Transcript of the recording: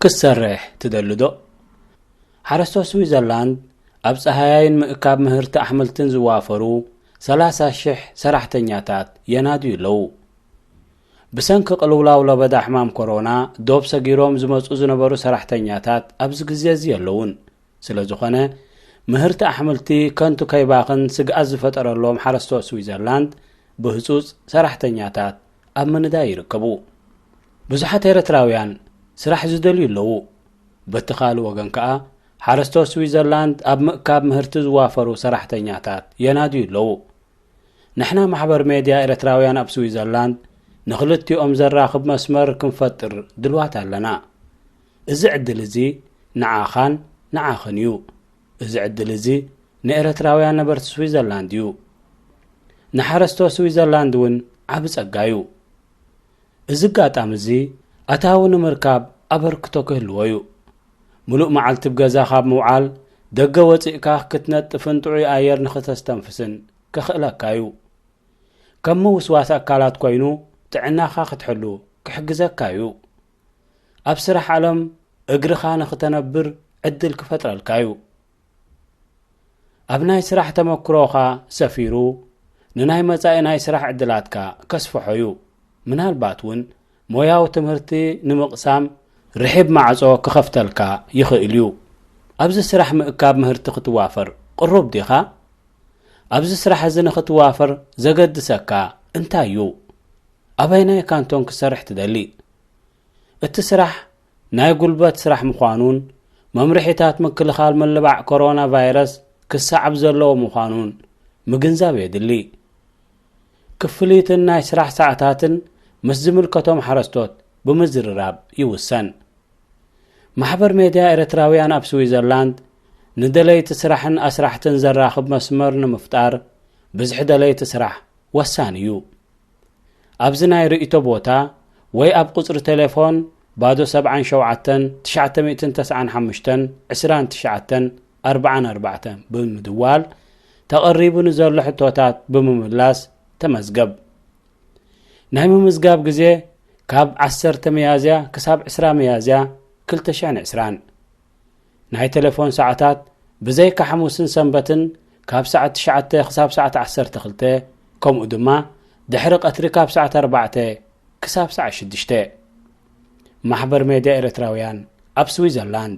ክትሰርሕ ትደሊ ዶ? ሓረስቶት ስዊዘርላንድ ኣብ ጸሃያይን ምእካብ ምህርቲ ኣሕምልትን ዝዋፈሩ ሰላሳ ሽሕ ሰራሕተኛታት የናድዩ ኣለዉ። ብሰንኪ ቅልውላው ለበዳ ሕማም ኮሮና ዶብ ሰጊሮም ዝመጹ ዝነበሩ ሰራሕተኛታት ኣብዚ ግዜ እዚ የለዉን። ስለ ዝኾነ፣ ምህርቲ ኣሕምልቲ ከንቱ ከይባኽን ስግኣት ዝፈጠረሎም ሓረስቶት ስዊዘርላንድ ብህጹጽ ሰራሕተኛታት ኣብ ምንዳይ ይርከቡ። ብዙሓት ኤርትራውያን ስራሕ ዝደልዩ ኣለዉ። በቲ ካልእ ወገን ከኣ፣ ሓረስቶት ስዊዘርላንድ ኣብ ምእካብ ምህርቲ ዝዋፈሩ ሰራሕተኛታት የናድዩ ኣለዉ። ንሕና ማሕበር ሜድያ ኤርትራውያን ኣብ ስዊዘርላንድ ንኽልቲኦም ዘራኽብ መስመር ክንፈጥር ድልዋት ኣለና። እዚ ዕድል እዚ ንዓኻን ንዓኽን እዩ። እዚ ዕድል እዚ ንኤርትራውያን ነበርቲ ስዊዘርላንድ እዩ። ንሓረስቶት ስዊዘርላንድ እውን ዓቢ ጸጋ እዩ። እዚ ኣጋጣሚ እዚ ኣታዊ ንምርካብ ኣበርክቶ ክህልዎ እዩ። ምሉእ መዓልቲ ብገዛ ካብ ምውዓል፣ ደገ ወጺእካ ክትነጥፍን ጥዑይ ኣየር ንኽተስተንፍስን ከኽእለካ እዩ። ከም ምውስዋስ ኣካላት ኮይኑ ጥዕናኻ ክትሕሉ ክሕግዘካ እዩ። ኣብ ስራሕ ዓለም እግርኻ ንኽተነብር ዕድል ክፈጥረልካ እዩ። ኣብ ናይ ስራሕ ተመክሮኻ ሰፊሩ፣ ንናይ መጻኢ ናይ ስራሕ ዕድላትካ ከስፍሖ እዩ። ምናልባት እውን ሞያዊ ትምህርቲ ንምቕሳም ርሒብ ማዕጾ ክኸፍተልካ ይኽእል እዩ። ኣብዚ ስራሕ ምእካብ ምህርቲ ክትዋፈር ቅሩብ ዲኻ? ኣብዚ ስራሕ እዚ ንኽትዋፈር ዘገድሰካ እንታይ እዩ? ኣበየናይ ካንቶን ክትሰርሕ ትደሊ? እቲ ስራሕ ናይ ጉልበት ስራሕ ምዃኑን መምርሒታት ምክልኻል ምልባዕ ኮሮና ቫይረስ ክሰዓብ ዘለዎ ምዃኑን ምግንዛብ የድሊ። ክፍሊትን ናይ ስራሕ ሰዓታትን ምስ ዝምልከቶም ሓረስቶት ብምዝርራብ ይውሰን። ማሕበር ሜድያ ኤርትራውያን ኣብ ስዊዘርላንድ ንደለይቲ ስራሕን ኣስራሕትን ዘራኽብ መስመር ንምፍጣር ብዝሒ ደለይቲ ስራሕ ወሳኒ እዩ። ኣብዚ ናይ ርእይቶ ቦታ ወይ ኣብ ቁጽሪ ቴሌፎን ባዶ ሰብዓን ሸውዓተን ትሽዓተ ሚእትን ተስዓን ሓሙሽተን ዕስራን ትሽዓተን ኣርባዓን ኣርባዕተን ብምድዋል ተቐሪቡ ንዘሎ ሕቶታት ብምምላስ ተመዝገብ። ናይ ምምዝጋብ ግዜ ካብ ዓሰርተ ሚያዝያ ክሳብ ዕስራ ሚያዝያ ክልተ ሽሕን ዕስራን። ናይ ቴሌፎን ሰዓታት ብዘይካ ሓሙስን ሰንበትን ካብ ሰዓት ትሽዓተ ክሳብ ሰዓት ዓሰርተ ክልተ፣ ከምኡ ድማ ድሕሪ ቀትሪ ካብ ሰዓት ኣርባዕተ ክሳብ ሰዓት ሽዱሽተ። ማሕበር ሜድያ ኤርትራውያን ኣብ ስዊዘርላንድ።